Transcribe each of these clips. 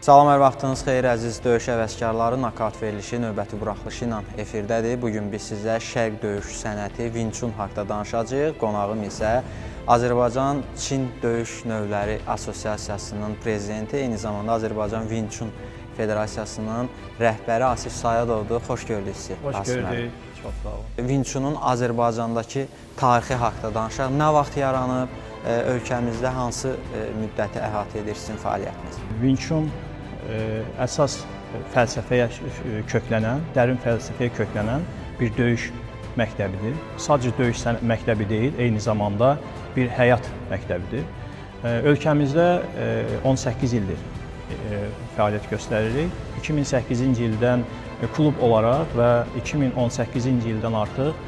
Salam, hər vaxtınız xeyir, əziz döyüş həvəskarları. Nokaut verilişi növbəti buraxılışı ilə efirdədir. Bu gün biz sizə şərq döyüş sənəti Wing Chun haqqında danışacağıq. Qonağım isə Azərbaycan Çin Döyüş Növləri Assosiasiyasının prezidenti, eyni zamanda Azərbaycan Wing Chun Federasiyasının rəhbəri Asif Sayadovdur. Xoş gördük sizi. Xoş Asif müəllim. Gördük. Çox sağ olun. Wing Chunun Azərbaycandakı tarixi haqqında danışaq. Nə vaxt yaranıb, ölkəmizdə hansı müddəti əhatə edir sizin fəaliyyətiniz? Wing Chun əsas fəlsəfəyə köklənən, dərin fəlsəfəyə köklənən bir döyüş məktəbidir. Sadəcə döyüş məktəbi deyil, eyni zamanda bir həyat məktəbidir. Ölkəmizdə 18 ildir fəaliyyət göstəririk. 2008-ci ildən klub olaraq və 2018-ci ildən artıq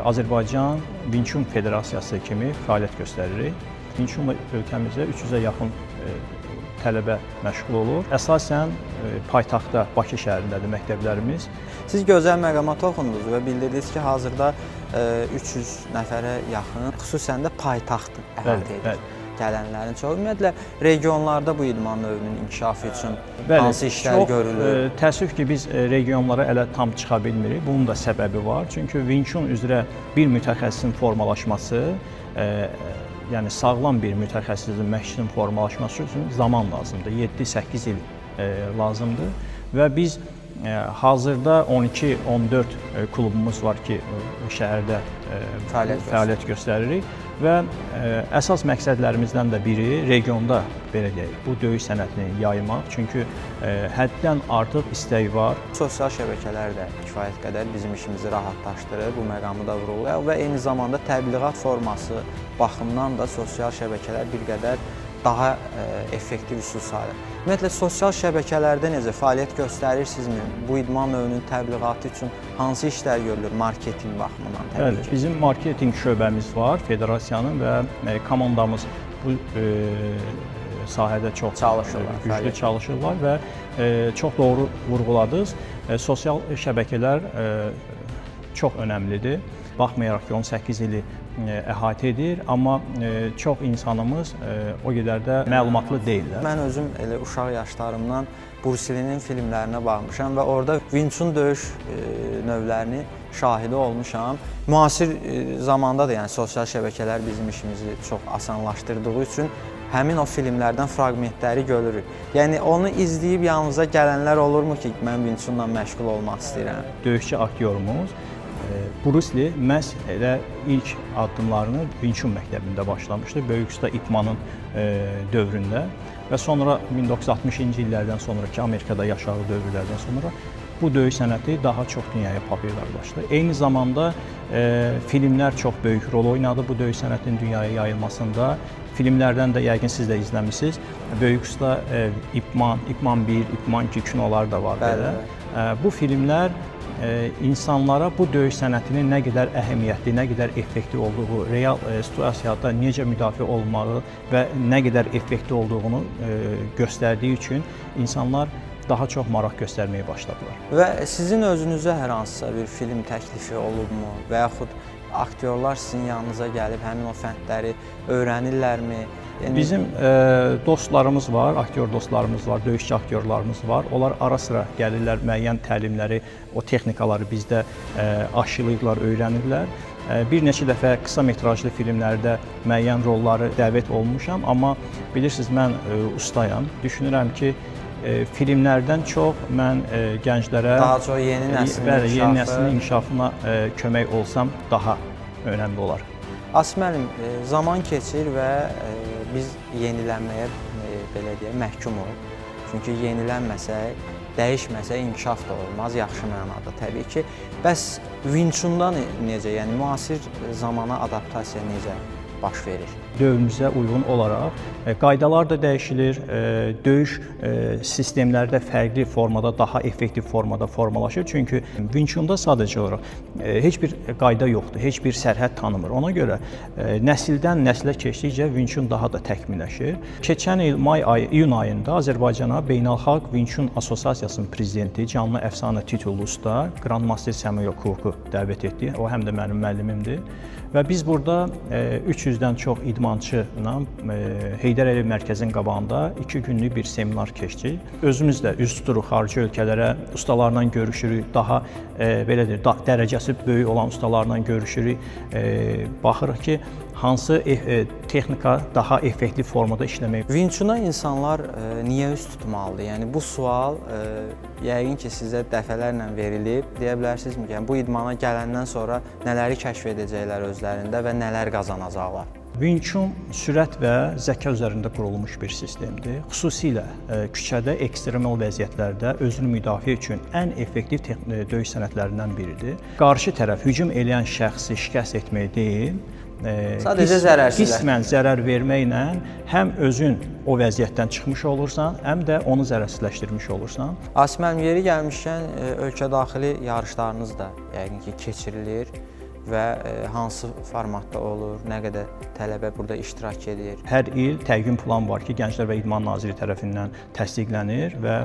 Azərbaycan Wing Chun Federasiyası kimi fəaliyyət göstəririk. Wing Chunla ölkəmizdə 300-ə yaxın tələbə məşğul olur. Əsasən paytaxtda, Bakı şəhərindədir məktəblərimiz. Siz gözəl məqama toxundunuz və bildirdiniz ki, hazırda 300 nəfərə yaxın, xüsusən də paytaxt əhatə edir. Gələnlərin çoxu. Ümumiyyətlə regionlarda bu idman növünün inkişafı üçün hansı işlər çox, görülür? Təəssüf ki, biz regionlara elə tam çıxa bilmirik. Bunun da səbəbi var. Çünki Wing Chun üzrə bir mütəxəssisin formalaşması, yəni sağlam bir mütəxəssisin, məşqçinin formalaşması üçün zaman lazımdır. 7-8 il lazımdır və biz hazırda 12-14 klubumuz var ki, şəhərdə Fəaliyyət fəaliyyət göstəririk və əsas məqsədlərimizdən də biri regionda, belə deyək, bu döyüş sənətini yaymaq. Çünki həddən artıq istək var. Sosial şəbəkələr də kifayət qədər bizim işimizi rahatlaşdırır. Bu məqamı da vurğulayaq və eyni zamanda təbliğat forması baxımından da sosial şəbəkələr bir qədər daha effektiv üsul sayılır. Ümumiyyətlə sosial şəbəkələrdə necə fəaliyyət göstərirsinizmi? Bu idman növünün təbliğatı üçün hansı işlər görülür marketinq baxımından təbii Bəli, ki? Bizim marketinq şöbəmiz var federasiyanın və komandamız bu sahədə çox Çalışırlar, güclü fəaliyyət. çalışırlar və çox doğru vurğuladınız. Sosial şəbəkələr çox önəmlidir. Baxmayaraq ki, 18 ili əhatə edir, amma çox insanımız o qədər də məlumatlı deyillər. Mən özüm elə uşaq yaşlarımdan Bruce Lee-nin filmlərinə baxmışam və orada Wing Chun döyüş növlərini şahidi olmuşam. Müasir zamanda da, yəni sosial şəbəkələr bizim işimizi çox asanlaşdırdığı üçün həmin o filmlərdən fraqmentləri görürük. Yəni onu izləyib yanınıza gələnlər olurmu ki, mən Wing Chunla məşğul olmaq istəyirəm? Döyüşçü aktyorumuz Bruce Lee məhz elə ilk addımlarını Wing Chun məktəbində başlamışdı. Böyük usta Ip Manın dövründə və sonra 1960-cı illərdən sonraki Amerikada yaşadığı dövrlərdən sonra bu döyüş sənəti daha çox dünyaya populyarlaşdı. Eyni zamanda filmlər çox böyük rol oynadı bu döyüş sənətinin dünyaya yayılmasında. Filmlərdən də yəqin siz də izləmisiniz. Böyük usta Ip Man, Ip Man 1, Ip Man 2 kinolar da var belə. Bu filmlər insanlara bu döyüş sənətinin nə qədər əhəmiyyətli, nə qədər effektiv olduğu, real situasiyada necə müdafiə olunmağı və nə qədər effektiv olduğunu göstərdiyi üçün insanlar daha çox maraq göstərməyə başladılar. Və sizin özünüzə hər hansısa bir film təklifi olubmu və yaxud aktyorlar sizin yanınıza gəlib həmin o fəndləri öyrənirlərmi? Yəni Bizim dostlarımız var, aktyor dostlarımız var, döyüşçü aktyorlarımız var. Onlar ara sıra gəlirlər, müəyyən təlimləri, o texnikaları bizdə aşılayırlar, öyrənirlər. Bir neçə dəfə qısa metrajlı filmlərdə müəyyən rolları dəvət olmuşam, amma bilirsiniz, mən ustayam. Düşünürəm ki, filmlərdən çox mən gənclərə Daha çox yeni nəslin bəli, yeni inkişafı. Nəslin inkişafına kömək olsam, daha önəmli olar. Asim müəllim, zaman keçir və biz yenilənməyə, belə deyək, məhkumuq. Çünki yenilənməsək, dəyişməsək inkişaf da olmaz, yaxşı mənada təbii ki. Bəs Wing Chun-da necə, yəni müasir zamana adaptasiya necə baş verir? Dövrümüzə uyğun olaraq qaydalar da dəyişilir, döyüş sistemləri də fərqli formada, daha effektiv formada formalaşır. Çünki Wing Chun-da sadəcə olaraq heç bir qayda yoxdur, heç bir sərhəd tanımır. Ona görə nəsildən nəslə keçdikcə Wing Chun daha da təkmilləşir. Keçən il may ayı, iyun ayında Azərbaycana Beynəlxalq Wing Chun Assosiasiyasının prezidenti, canlı əfsanə titullu usta Grandmaster Samuel Kwok'u dəvət etdi. O həm də mənim müəllimimdir. Və biz burada 300-dən çox idmançı idmançı ilə Heydər Əliyev Mərkəzinin qabağında 2 günlük bir seminar keçdik. Özümüz də üz tuturuq xarici ölkələrə, ustalarla görüşürük, daha belə deyək, dərəcəsi böyük olan ustalarla görüşürük. Baxırıq ki, hansı texnika daha effektli formada işləmək. Vinçuna insanlar niyə üz tutmalıdır? Yəni bu sual yəqin ki, sizə dəfələrlə verilib. Deyə bilərsinizmi ki, yəni bu idmana gələndən sonra nələri kəşf edəcəklər özlərində və nələr qazanacaqlar? Wing Chun sürət və zəka üzərində qurulmuş bir sistemdir. Xüsusilə küçədə ekstremal vəziyyətlərdə özünü müdafiə üçün ən effektiv döyüş sənətlərindən biridir. Qarşı tərəf hücum eləyən şəxsi şikəst etmək deyil, sadəcə zərərsizləşdirmək. Qismən zərər verməklə həm özün o vəziyyətdən çıxmış olursan, həm də onu zərərsizləşdirmiş olursan. Asim müəllim, yeri gəlmişkən ölkə daxili yarışlarınız da yəqin ki, keçirilir və hansı formatda olur, nə qədər tələbə burada iştirak edir? Hər il təqvim plan var ki, Gənclər və İdman Naziri tərəfindən təsdiqlənir və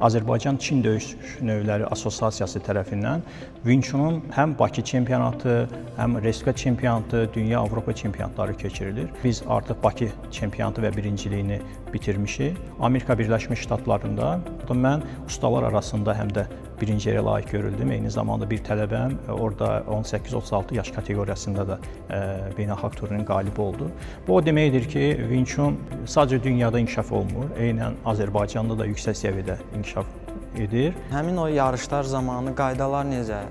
Azərbaycan Çin döyüş növləri Assosiasiyası tərəfindən Wing Chunun həm Bakı çempionatı, həm Respublika çempionatı, dünya, Avropa çempionatları keçirilir. Biz artıq Bakı çempionatı və birinciliyini bitirmişik. Amerika Birləşmiş Ştatlarında mən ustalar arasında həm də birinci yerə layiq görüldüm. Eyni zamanda bir tələbəm orada 18-36 yaş kateqoriyasında da beynəlxalq turnirin qalibi oldu. Bu o deməkdir ki, Wing Chun sadəcə dünyada inkişaf olmur, eynən Azərbaycanda da yüksək səviyyədə inkişaf edir. Həmin o yarışlar zamanı qaydalar necə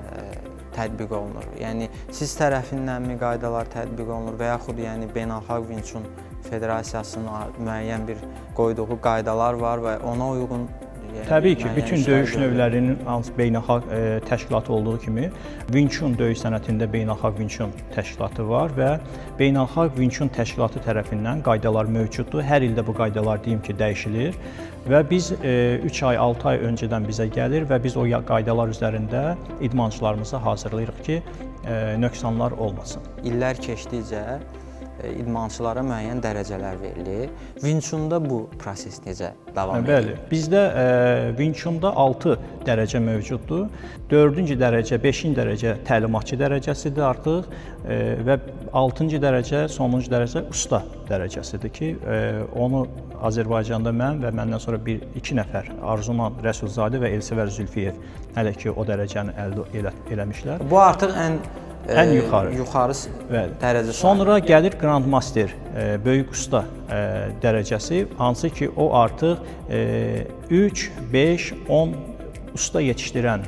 tətbiq olunur? Yəni siz tərəfindənmi qaydalar tətbiq olunur və yaxud yəni Beynəlxalq Wing Chun Federasiyasının müəyyən bir qoyduğu qaydalar var və ona uyğun? Yəni, təbii ki, bütün döyüş növlərinin hansı beynəlxalq təşkilatı olduğu kimi Wing Chun döyüş sənətində beynəlxalq Wing Chun təşkilatı var və beynəlxalq Wing Chun təşkilatı tərəfindən qaydalar mövcuddur. Hər ildə bu qaydalar deyim ki, dəyişilir və biz 3 ay, 6 ay öncədən bizə gəlir və biz o qaydalar üzərində idmançılarımızı hazırlayırıq ki, nöqsanlar olmasın. İllər keçdikcə idmançılara müəyyən dərəcələr verilir. Wing Chunda bu proses necə davam edir? Bəli, bizdə Wing Chunda 6 dərəcə mövcuddur. 4-cü dərəcə, 5-ci dərəcə təlimatçı dərəcəsidir artıq və 6-cı dərəcə, sonuncu dərəcə usta dərəcəsidir ki, onu Azərbaycanda mən və məndən sonra 1-2 nəfər Arzuman Rəsulzadə və Elsəvər Zülfiyev hələ ki o dərəcəni əldə eləmişlər. Bu artıq ən yuxarı dərəcə. Sonra gəlir Grandmaster, böyük usta dərəcəsi, hansı ki o artıq 3, 5, 10 usta yetişdirən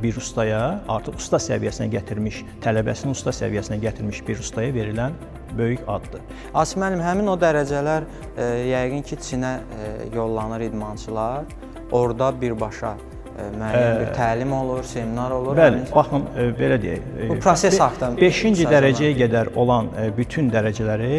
bir ustaya, artıq usta səviyyəsinə gətirmiş, tələbəsini usta səviyyəsinə gətirmiş bir ustaya verilən böyük addır. Asim müəllim, həmin o dərəcələr yəqin ki, Çinə yollanır idmançılar, orada birbaşa müəyyən bir təlim olur, seminar olur. Bəli, baxın, belə deyək. Bu proses haqda 5-ci dərəcəyə qədər olan bütün dərəcələri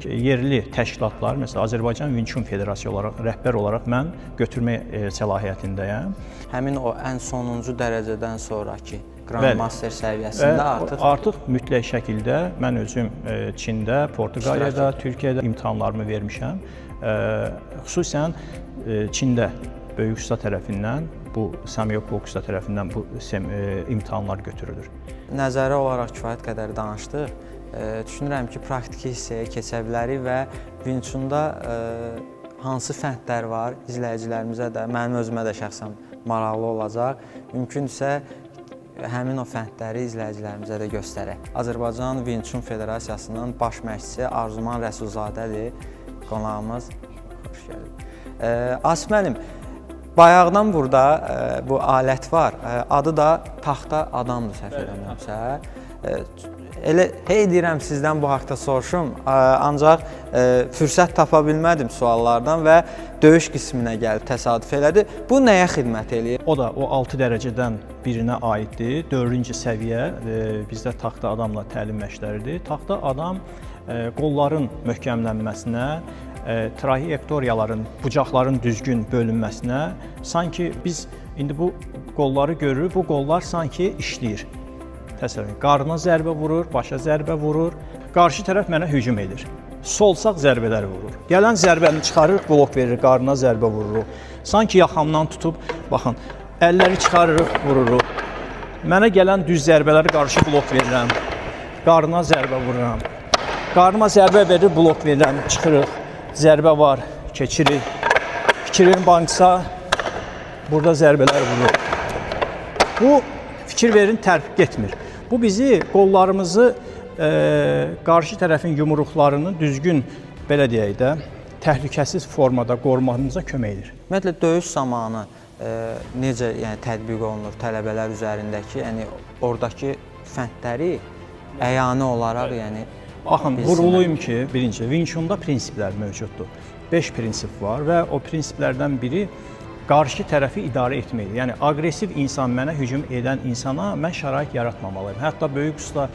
yerli təşkilatlar, məsələn, Azərbaycan Wing Chun Federasiyası olaraq, rəhbər olaraq mən götürmək səlahiyyətindəyəm. Həmin o ən sonuncu dərəcədən sonrakı Grandmaster səviyyəsində artıq mütləq şəkildə mən özüm Çində, Portuqaliyada, Türkiyədə imtahanlarımı vermişəm. Xüsusən Çində böyük usta tərəfindən, bu Samyo Kwok usta tərəfindən bu imtahanlar götürülür. Nəzəri olaraq kifayət qədər danışdıq. Düşünürəm ki, praktiki hissəyə keçə bilərik və Wing Chunda hansı fəndlər var, izləyicilərimizə də, mənim özümə də şəxsən maraqlı olacaq. Mümkünsə həmin o fəndləri izləyicilərimizə də göstərək. Azərbaycan Wing Chun Federasiyasının baş məşqçisi Arzuman Rəsulzadədir qonağımız. Xoş gəldin. Asim müəllim, bayaqdan burada bu alət var. Adı da taxta adamdır, səhv eləmirəmsə. Elə hey deyirəm sizdən bu haqda soruşum, ancaq fürsət tapa bilmədim suallardan və döyüş qisminə gəlib təsadüf elədi. Bu nəyə xidmət eləyir? O da o 6 dərəcədən birinə aiddir. 4-cü səviyyə bizdə taxta adamla təlim məşqləridir. Taxta adam qolların möhkəmlənməsinə, trayektoriyaların, bucaqların düzgün bölünməsinə, sanki biz indi bu qolları görürük, bu qollar sanki işləyir. Təsəvvür edin, qarnına zərbə vurur, başa zərbə vurur, qarşı tərəf mənə hücum edir. Sol-sağ zərbələr vurur. Gələn zərbəni çıxarır, blok verir, qarnına zərbə vururuq. Sanki yaxamdan tutub, baxın, əlləri çıxarırıq, vururuq. Mənə gələn düz zərbələri qarşı blok verirəm, qarnına zərbə vururam. Qarnıma zərbə verir, blok verirəm, çıxırıq. Zərbə var, keçirik. Fikir verin banksa burada zərbələr vurur. Bu fikir verin tərp getmir. Bu bizi qollarımızı qarşı tərəfin yumruqlarını düzgün belə deyək də təhlükəsiz formada qorumamıza kömək edir. Ümumiyyətlə döyüş zamanı necə, yəni tətbiq olunur tələbələr üzərindəki, yəni oradakı fəndləri əyani olaraq, yəni Baxın, bilsinlər. vurğulayım ki, birinci, Wing Chun-da prinsiplər mövcuddur. 5 prinsip var və o prinsiplərdən biri qarşı tərəfi idarə etməkdir. Yəni aqressiv insan, mənə hücum edən insana mən şərait yaratmamalıyam. Hətta böyük usta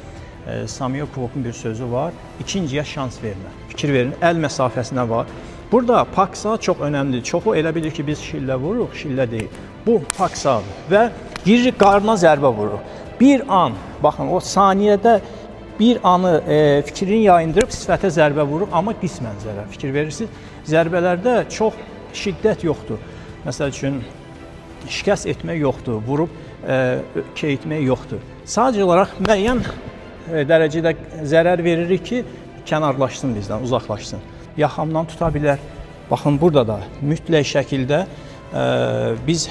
Samuel Kwok'un bir sözü var. İkinciyə şans vermə. Fikir verin, əl məsafəsinə var. Burada paksa çox önəmlidir. Çoxu elə bilir ki, biz şillə vururuq, şillə deyil. Bu paksadır və giririk qarnına zərbə vururuq. Bir an, baxın, o saniyədə bir anı fikrini yayındırıb sifətə zərbə vurur, amma qismən zərər. Fikir verirsiniz, zərbələrdə çox şiddət yoxdur. Məsəl üçün şikəst etmək yoxdur, vurub keyitmək yoxdur. Sadəcə olaraq müəyyən dərəcədə zərər veririk ki, kənarlaşsın bizdən, uzaqlaşsın. Yaxamdan tuta bilər. Baxın, burada da mütləq şəkildə biz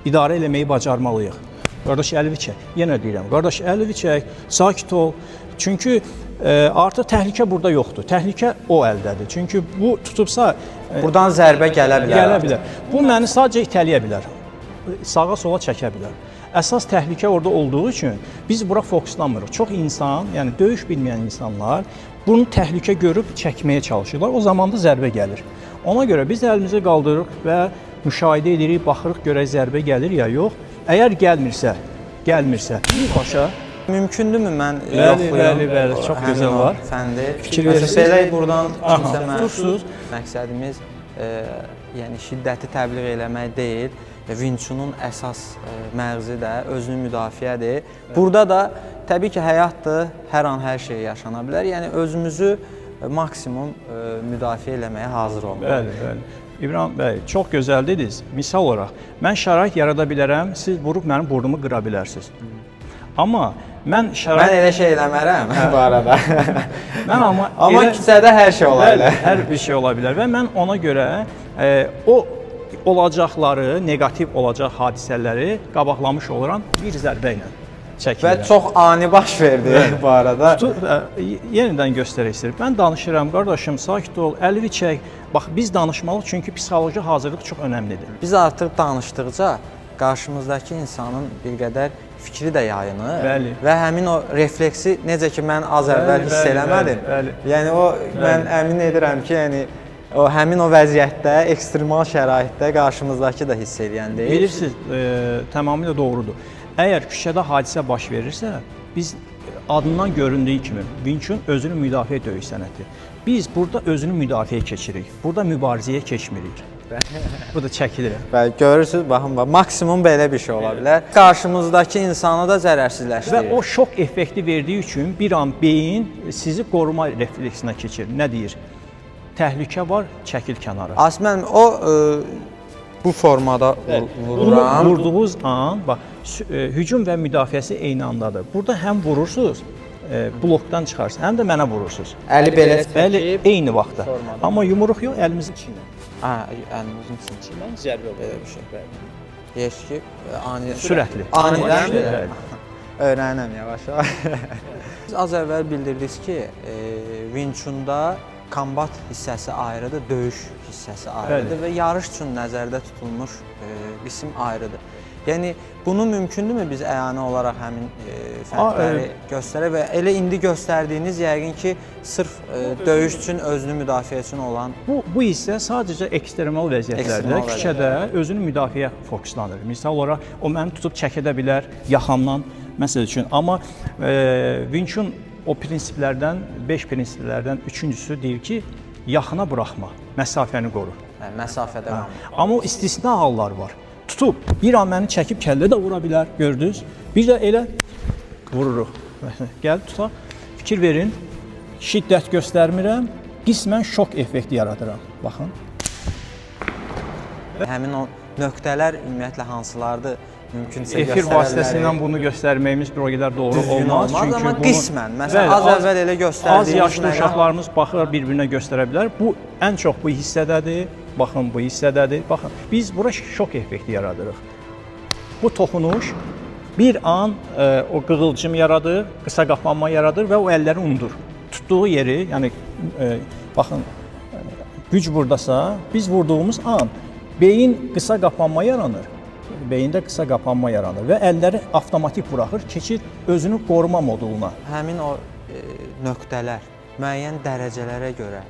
idarə eləməyi bacarmalıyıq. Qardaş, əlini çək. Yenə deyirəm, qardaş, əlini çək, sakit ol. Çünki artıq təhlükə burada yoxdur. Təhlükə o əldədir. Çünki bu tutubsa Buradan zərbə gələ bilər. Gələ bilər. Bu məni sadəcə itələyə bilər. Sağa sola çəkə bilər. Əsas təhlükə orada olduğu üçün biz bura fokuslanmırıq. Çox insan, yəni döyüş bilməyən insanlar bunu təhlükə görüb çəkməyə çalışırlar. O zaman da zərbə gəlir. Ona görə biz əlimizi qaldırırıq və müşahidə edirik, baxırıq görək zərbə gəlir ya yox. Əgər gəlmirsə birbaşa Mümkündürmü mən Bəli, yoxlayım? bəli, bəli, çox Həmin gözəl o var. Fəndi. Fikir Məsələn, verirsiniz. belə buradan kimsə mən tutursunuz. Məqsədimiz yəni şiddəti təbliğ eləmək deyil. Wing Chun-un əsas məğzi də özünü müdafiədir. Burada da təbii ki, həyatdır, hər an hər şey yaşana bilər. Yəni özümüzü maksimum müdafiə eləməyə hazır olmalıyıq. Bəli, bəli. İbrahim bəy, çox gözəl dediniz. Misal olaraq, mən şərait yarada bilərəm, siz vurub mənim burnumu qıra bilərsiniz. Amma mən şərait Mən elə şey eləmərəm bu arada. mən amma Amma elə- küçədə hər şey ola Bəli, bilər. hər bir şey ola bilər və mən ona görə o olacaqları, neqativ olacaq hadisələri qabaqlamış oluram bir zərbə ilə Və çəkilirəm. çox ani baş verdi bu arada. Yenidən göstərək istəyirəm. Mən danışıram, qardaşım, sakit ol, əlini çək. Bax, biz danışmalıyıq çünki psixoloji hazırlıq çox önəmlidir. Biz artıq danışdıqca qarşımızdakı insanın bir qədər fikri də yayınır. Bəli. Və həmin o refleksi necə ki mən az əvvəl Bəli, hiss bəli, eləmədim. bəli, bəli. Yəni o mən əmin edirəm ki, yəni o həmin o vəziyyətdə, ekstremal şəraitdə qarşımızdakı da hiss eləyən deyil. Bilirsiniz, tamamilə doğrudur. Əgər küçədə hadisə baş verirsə, biz adından göründüyü kimi Wing Chun özünü müdafiə döyüş sənəti. Biz burada özünü müdafiəyə keçirik. Burada mübarizəyə keçmirik. Bu da çəkilir. Bəli, görürsüz, baxın, bax, maksimum belə bir şey ola bilər. Qarşımızdakı insanı da zərərsizləşdirir. Və o şok effekti verdiyi üçün bir an beyin sizi qoruma refleksinə keçir. Nə deyir? Təhlükə var, çəkil kənara. Asim müəllim, o bu formada vururam. Bunu vurduğunuz an, bax, hücum və müdafiəsi eyni andadır. Burada həm vurursunuz, blokdan çıxarsınız, həm də mənə vurursunuz. Əli belə Bəli, çəkib. eyni vaxtda. Formada. Amma yumruq yox, əlimizin içindən. Ha, əlimizin içindən. İçindən zərbə Belə bir şey. Deyək ki, ani Sürətli. Anidən Bəli. belə. Öyrənirəm yavaş-yavaş. Siz az əvvəl bildirdiniz ki, Wing Chun-da kombat hissəsi ayrıdır, döyüş hissəsi ayrıdır Bəli. və yarış üçün nəzərdə tutulmuş qism ayrıdır. Yəni bunu mümkündürmü biz əyani olaraq həmin fəndləri göstərək və elə indi göstərdiyiniz yəqin ki, sırf döyüş üçün, özünü müdafiə üçün olan Bu hissə sadəcə ekstremal vəziyyətlərdə, Ekstremal küçədə özünü müdafiəyə fokuslanır. Misal olaraq, o məni tutub çəkidə bilər yaxamdan, məsəl üçün. Amma Wing Chun o prinsiplərdən, 5 prinsiplərdən üçüncüsü deyir ki, yaxına buraxma, məsafəni qoru. Məsafədə qalmaq. Amma o istisna hallar var. Tutub bir an məni çəkib kəllə də vura bilər, gördünüz? Bir də elə vururuq. Gəl tutaq. Fikir verin. Şiddət göstərmirəm, qismən şok effekti yaradıram. Baxın. Həmin o nöqtələr ümumiyyətlə hansılardır? Mümkünsə Efir göstərə vasitəsilə bilərik. bunu göstərməyimiz bir o qədər doğru Düzgün olmaz. olmaz, Çünki amma bunu qismən, məsələn, Bəli, az əvvəl elə göstərdiyimiz az yaşlı məqam- uşaqlarımız baxır, bir-birinə göstərə bilər. Bu ən çox bu hissədədir. Baxın, bu hissədədir. Baxın, biz bura şok effekti yaradırıq. Bu toxunuş bir an o qığılcım yaradır, qısa qapanma yaradır və o əlləri unudur. Tutduğu yeri, yəni baxın, güc burdasa, biz vurduğumuz an beyin qısa qapanma yaranır. Beyində qısa qapanma yaranır və əlləri avtomatik buraxır, keçir özünü qoruma moduluna. Həmin o nöqtələr müəyyən dərəcələrə görə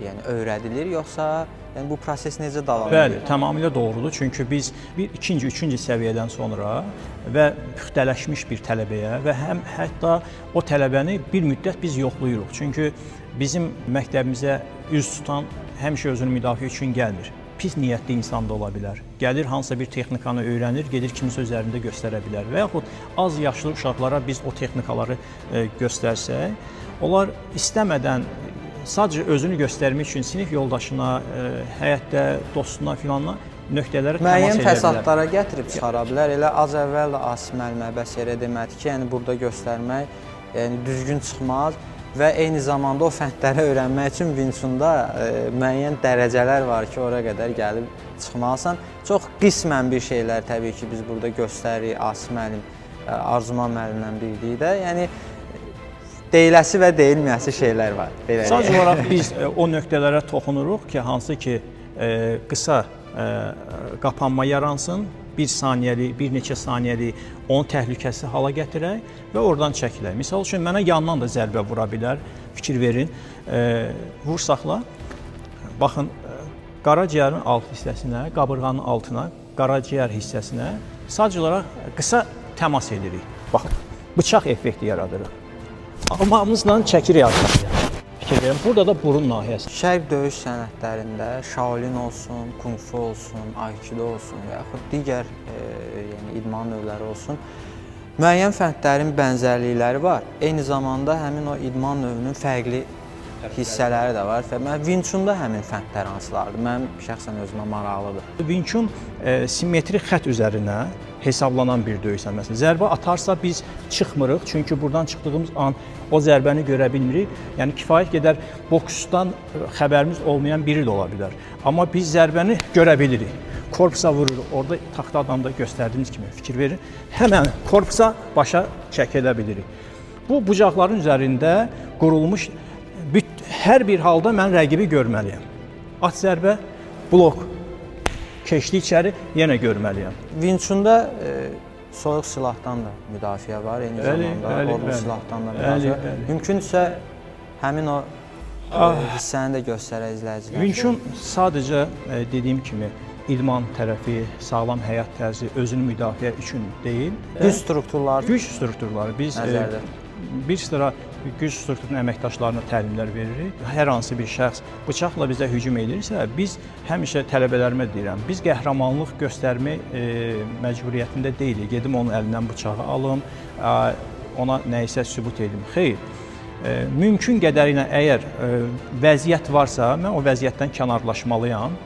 yəni öyrədilir, yoxsa yəni bu proses necə davam Bəli, edir? tamamilə doğrudur. Çünki biz bir ikinci, üçüncü səviyyədən sonra və püxtələşmiş bir tələbəyə və həm hətta o tələbəni bir müddət biz yoxlayırıq. Çünki bizim məktəbimizə üz tutan həmişə özünü müdafiə üçün gəlmir. Pis niyyətli insan da ola bilər. Gəlir hansısa bir texnikanı öyrənir, gedir kiminsə üzərində göstərə bilər və yaxud az yaşlı uşaqlara biz o texnikaları göstərsək, onlar istəmədən sadəcə özünü göstərmək üçün sinif yoldaşına, həyətdə dostuna filanla nöqtələrə təmas Müəyyən edə bilər. fəsadlara gətirib çıxara bilər. Elə az əvvəl də Asim müəllim əbəs yerə demədi ki, yəni burada göstərmək yəni düzgün çıxmaz və eyni zamanda o fəndləri öyrənmək üçün Vinçunda müəyyən dərəcələr var ki, ora qədər gəlib çıxmalısan. Çox qismən bir şeylər təbii ki, biz burada göstəririk Asim müəllim, Arzuman müəllimlə birlikdə. Yəni deyiləsi və deyilməyəsi şeylər var. Belə Sadəcə deyək. olaraq biz o nöqtələrə toxunuruq ki, hansı ki qısa qapanma yaransın, bir saniyəlik, bir neçə saniyəlik onu təhlükəsiz hala gətirək və oradan çəkilək. Misal üçün mənə yandan da zərbə vura bilər. Fikir verin. Vursaqla baxın, qaraciyərin alt hissəsinə, qabırğanın altına, qaraciyər hissəsinə sadəcə olaraq qısa təmas edirik. Baxın, bıçaq effekti yaradırıq. Almamızla çəkirik arxaya. Fikir verin, burada da burun nahiyəsi. Şərq döyüş sənətlərində Shaolin olsun, Kung Fu olsun, Aikido olsun və yaxud digər yəni idman növləri olsun, müəyyən fəndlərin bənzərlikləri var. Eyni zamanda həmin o idman növünün fərqli hissələri də var. Və mən Wing Chun-da həmin fəndlər hansılardır? Mənim şəxsən özümə maraqlıdır. Wing Chun simmetrik xətt üzərinə hesablanan bir döyüş sənətidir. Zərbə atarsa biz çıxmırıq, çünki buradan çıxdığımız an o zərbəni görə bilmirik. Yəni kifayət qədər boksdan xəbərimiz olmayan biri də ola bilər. Amma biz zərbəni görə bilirik. Korpusa vururuq. Orada taxta adamda göstərdiyimiz kimi fikir verin. Həmən korpusa başa çəkilə bilirik. Bu bucaqların üzərində qurulmuş hər bir halda mən rəqibi görməliyəm. At zərbə, blok. Keçdi içəri, yenə görməliyəm. Wing Chun-da soyuq silahdan da müdafiə var, eyni Bəli, zamanda bəli, odlu bəli. silahdan da Bəli, müdafiə var. bəli. Mümkünsə həmin o hissəni də göstərək izləyicilərə. Wing Chun sadəcə dediyim kimi idman tərəfi, sağlam həyat tərzi, özünü müdafiə üçün deyil. Güc strukturları Güc strukturları biz nəzərdə. bir sıra güc strukturunun əməkdaşlarına təlimlər veririk. Hər hansı bir şəxs bıçaqla bizə hücum edirsə, biz həmişə tələbələrimə deyirəm, biz qəhrəmanlıq göstərmək məcburiyyətində deyilik. Gedim onun əlindən bıçağı alım, ona nə isə sübut edim. Xeyr. Mümkün qədərilə əgər vəziyyət varsa, mən o vəziyyətdən kənarlaşmalıyam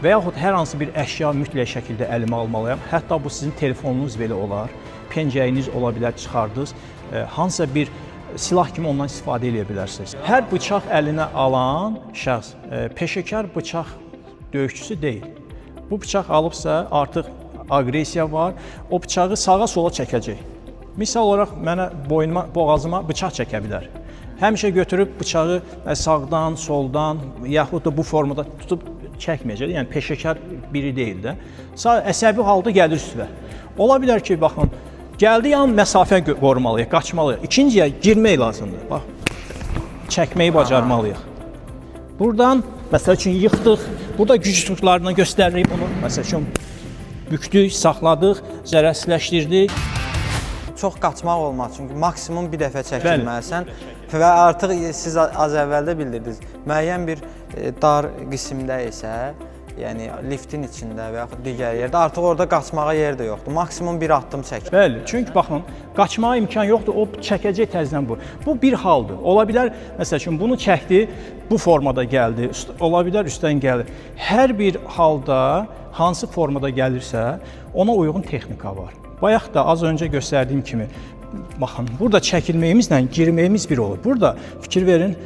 və yaxud hər hansı bir əşya mütləq şəkildə əlimə almalıyam. Hətta bu sizin telefonunuz belə olar, pencəyiniz ola bilər, çıxardınız, hansısa bir silah kimi ondan istifadə eləyə bilərsiniz. Hər bıçaq əlinə alan şəxs peşəkar bıçaq döyüşçüsü deyil. Bu bıçaq alıbsa artıq aqressiya var, o bıçağı sağa sola çəkəcək. Misal olaraq mənə boynuma, boğazıma bıçaq çəkə bilər. Həmişə götürüb bıçağı sağdan, soldan, yaxud da bu formada tutub çəkməyəcək. Yəni peşəkar biri deyil də. Əsəbi halda gəlir üstünə. Ola bilər ki, baxın, gəldiyi an məsafə qorumalıyıq, qaçmalıyıq. İkinciyə girmək lazımdır. Bax, çəkməyi bacarmalıyıq. Buradan, məsəl üçün, yıxdıq. Burada güc strukturlarını göstəririk bunu. Məsəl üçün, bükdük, saxladıq, zərərsizləşdirdik. Çox qaçmaq olmaz, çünki maksimum bir dəfə çəkilməlisən və artıq siz az əvvəl də bildirdiniz. Müəyyən bir dar qismdə isə Yəni liftin içində və yaxud digər yerdə artıq orada qaçmağa yer də yoxdur. Maksimum bir addım çək. Bəli, çünki baxın, qaçmağa imkan yoxdur, o çəkəcək təzədən bu. Bu bir haldır. Ola bilər, məsəl üçün bunu çəkdi, bu formada gəldi, ola bilər üstdən gəlir. Hər bir halda hansı formada gəlirsə, ona uyğun texnika var. Bayaq da az öncə göstərdiyim kimi, baxın, burada çəkilməyimizlə girməyimiz bir olur. Burada fikir verin,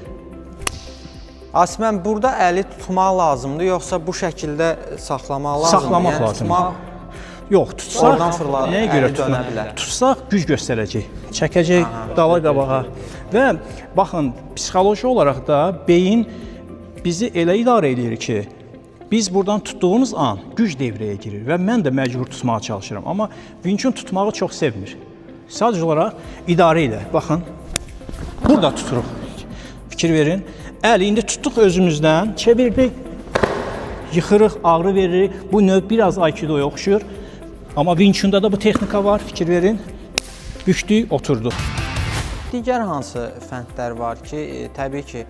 Asmən, burada əli tutmaq lazımdır, yoxsa bu şəkildə saxlamaq lazımdır? Saxlamaq yəni, lazımdır. Tutmaq Yox, tutsaq, Oradan fırlar, nəyə görə əli dönə bilər. Tutsaq güc göstərəcək, çəkəcək dala qabağa. Və baxın, psixoloji olaraq da beyin bizi elə idarə eləyir ki, biz buradan tutduğumuz an güc devrəyə girir və mən də məcbur tutmağa çalışıram. Amma Wing Chun tutmağı çox sevmir. Sadəcə olaraq idarə ilə. Baxın, burada tuturuq. Fikir verin. Əli indi tutduq özümüzdən, çevirdik, yıxırıq, ağrı veririk. Bu növ biraz Aikidoya oxşuyur. Amma Wing Chunda da bu texnika var, fikir verin. Bükdük, oturduq. Digər hansı fəndlər var ki, təbii ki,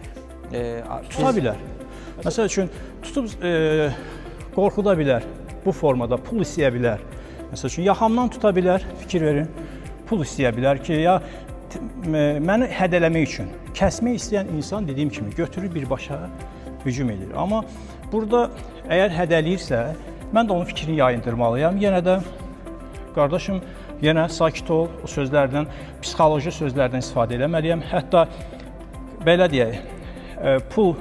tuta bilər. Məsəl üçün, tutub qorxuda bilər bu formada, pul istəyə bilər. Məsəl üçün, yaxamdan tuta bilər, fikir verin. Pul istəyə bilər ki, ya məni hədələmək üçün. Kəsmək istəyən insan dediyim kimi götürür birbaşa hücum edir. Amma burada əgər hədələyirsə, mən də onun fikrini yayındırmalıyam. Yenə də qardaşım, yenə sakit ol, o sözlərdən, psixoloji sözlərdən istifadə eləməliyəm. Hətta belə deyək, pul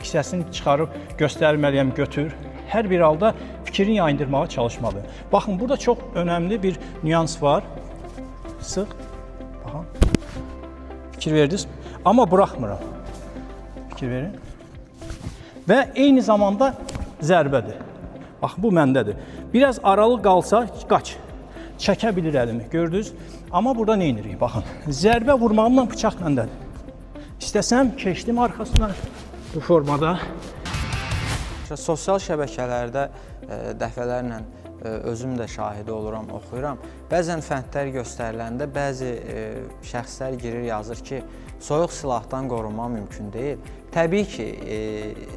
kisəsini çıxarıb göstərməliyəm, götür. Hər bir halda fikrini yayındırmağa çalışmalıyam. Baxın, burada çox önəmli bir nüans var. Sıx. Baxın. Fikir verdiniz. Amma buraxmıram. Fikir verin. Və eyni zamanda zərbədir. Bax, bu məndədir. Biraz aralı qalsa, qaç. Çəkə bilir əlimi, gördünüz? Amma burada nə edirik? Baxın, zərbə vurmağımla bıçaq məndədir. İstəsəm, keçdim arxasına bu formada. Sosial şəbəkələrdə dəfələrlə özüm də şahidi oluram, oxuyuram. Bəzən fəndlər göstəriləndə bəzi şəxslər girir, yazır ki, soyuq silahdan qorunmaq mümkün deyil. Təbii ki,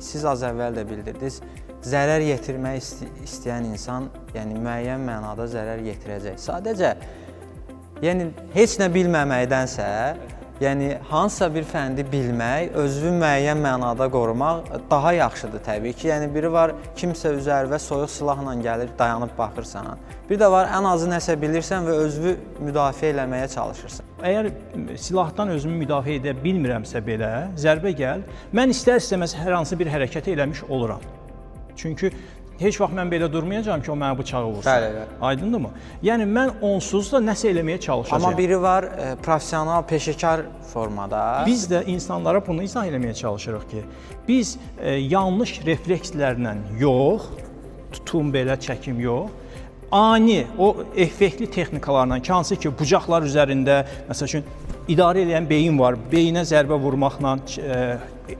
siz az əvvəl də bildirdiniz, zərər yetirmək istəyən insan, yəni müəyyən mənada zərər yetirəcək. Sadəcə, yəni heç nə bilməməkdənsə, yəni hansısa bir fəndi bilmək, özünü müəyyən mənada qorumaq daha yaxşıdır təbii ki. Yəni biri var, kimsə üzərinə soyuq silahla gəlir, dayanıb baxırsan. Bir də var, ən azı nəsə bilirsən və özünü müdafiə eləməyə çalışırsan. Əgər silahdan özümü müdafiə edə bilmirəmsə belə, zərbə gəl, mən istər-istəməz hər hansı bir hərəkət eləmiş oluram. Çünki heç vaxt mən belə durmayacağam ki, o mənə bıçağı vursun. Bəli, bəli. Aydındırmı? Yəni mən onsuz da nəsə eləməyə çalışacağam. Amma biri var professional, peşəkar formada. Biz də insanlara bunu izah eləməyə çalışırıq ki, biz yanlış reflekslərlə yox, tutum belə, çəkim yox, ani o effektli texnikalarla ki, hansı ki bucaqlar üzərində, məsəl üçün idarə eləyən beyin var, beyinə zərbə vurmaqla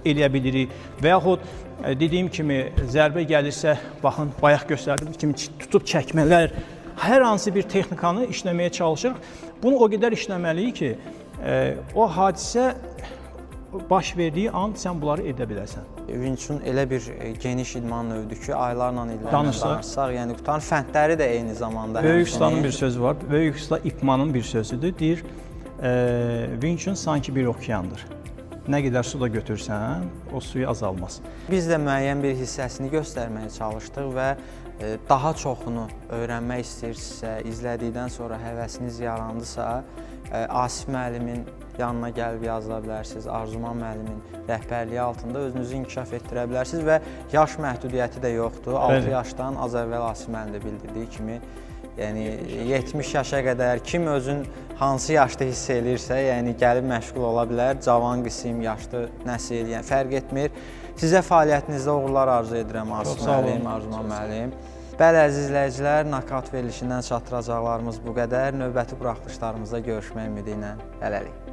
eləyə bilirik və yaxud dediyim kimi zərbə gəlirsə, baxın, bayaq göstərdiyim kimi tutub çəkmələr, hər hansı bir texnikanı işləməyə çalışırıq. Bunu o qədər işləməliyik ki, o hadisə baş verdiyi an sən bunları edə bilərsən. Wing Chun elə bir geniş idman növüdür ki, aylarla, illərlə danışsaq, yəni qutarın fəndləri də eyni zamanda. Böyük ustanın bir sözü var. Böyük usta İpmanın bir sözüdür. Deyir, Wing Chun sanki bir okeandır. Nə qədər su da götürsən, o suyu azalmaz. Biz də müəyyən bir hissəsini göstərməyə çalışdıq və daha çoxunu öyrənmək istəyirsinizsə, izlədikdən sonra həvəsiniz yarandısa, Asif müəllimin yanına gəlib yazıla bilərsiniz, Arzuman müəllimin rəhbərliyi altında özünüzü inkişaf etdirə bilərsiniz və yaş məhdudiyyəti də yoxdur. 6 yaşdan az əvvəl Asif müəllim də bildirdiyi kimi, yəni 70 yaşa qədər kim özün hansı yaşda hiss eləyirsə, yəni gəlib məşğul ola bilər, cavan qism, yaşlı nəsil, yəni fərq etmir. Sizə fəaliyyətinizdə uğurlar arzu edirəm Asif müəllim, Arzuman müəllim. Bəli, əziz izləyicilər, Nokaut verilişindən çatdıracaqlarımız bu qədər. Növbəti buraxılışlarımızda görüşmək ümidi ilə hələlik.